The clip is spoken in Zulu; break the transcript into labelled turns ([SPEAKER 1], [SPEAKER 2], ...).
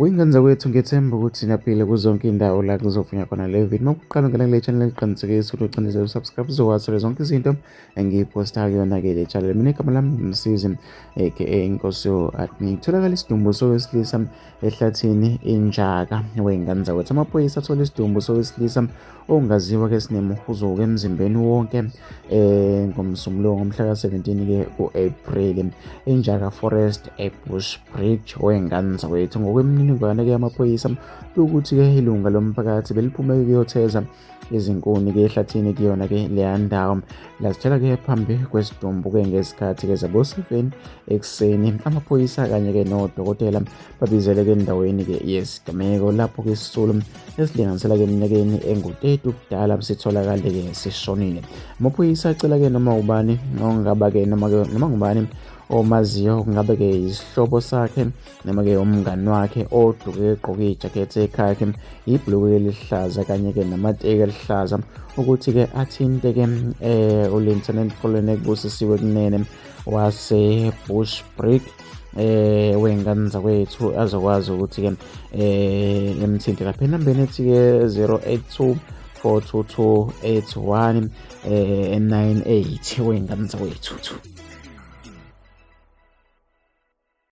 [SPEAKER 1] Uyingane zakwethu, ngiyethemba ukuthi niyaphila kuzonke iy'ndawo la kuzovunywa khona le video. Uma kuqala ungena kule channel, ngiqinisekise ukuthi ucindezela usubscribe uzokwazi zonke izinto engiyiphosta kuyona-ke le channel. Mina igama lami Msizi aka Inkosi yo-Admin. Kutholakala isidumbu sowesilisa ehlathini iNjaka wey'ngane zakwethu. Amaphoyisa athola isidumbu sowesilisa ongaziwa-ke sinemuhuzuko emzimbeni wonke ngoMsombuluko ngomhla ka-17-ke ku-April eNjaka Forest eBush Bridge wey'ngane zakwethu. Ngokwemininingwane-ke yamaphoyisa ukuthi-ke ilunga lomphakathi beliphume kuyotheza izinkuni-ke ehlathini kuyona-ke leya ndawo, lazithela-ke phambi kwesidumbu-ke ngesikhathi-ke zabo-7 ekuseni. Amaphoyisa kanye-ke nodokotela babizeleke endaweni-ke yesigameko lapho-ke isisulu esilinganisela-ke eminyakeni engu-30 ubudala sitholakale-ke sishonile. Amaphoyisa acela-ke noma ubani ongaba-ke noma ngubani omaziyo, kungabe-ke isihlobo sakhe noma-ke umngani wakhe oduke egqoke ijakhethi ekhakhi, ibhulukwe elihlaza kanye-ke namateki elihlaza, ukuthi-ke athinte-ke uLieutenant Colonel Busisiwe Kunene wase-Bushbuckridge wey'ngane zakwethu, azokwazi ukuthi-ke emthinte lapha enambeni ethi-ke 082 422 81 98 wey'ngane zakwethu.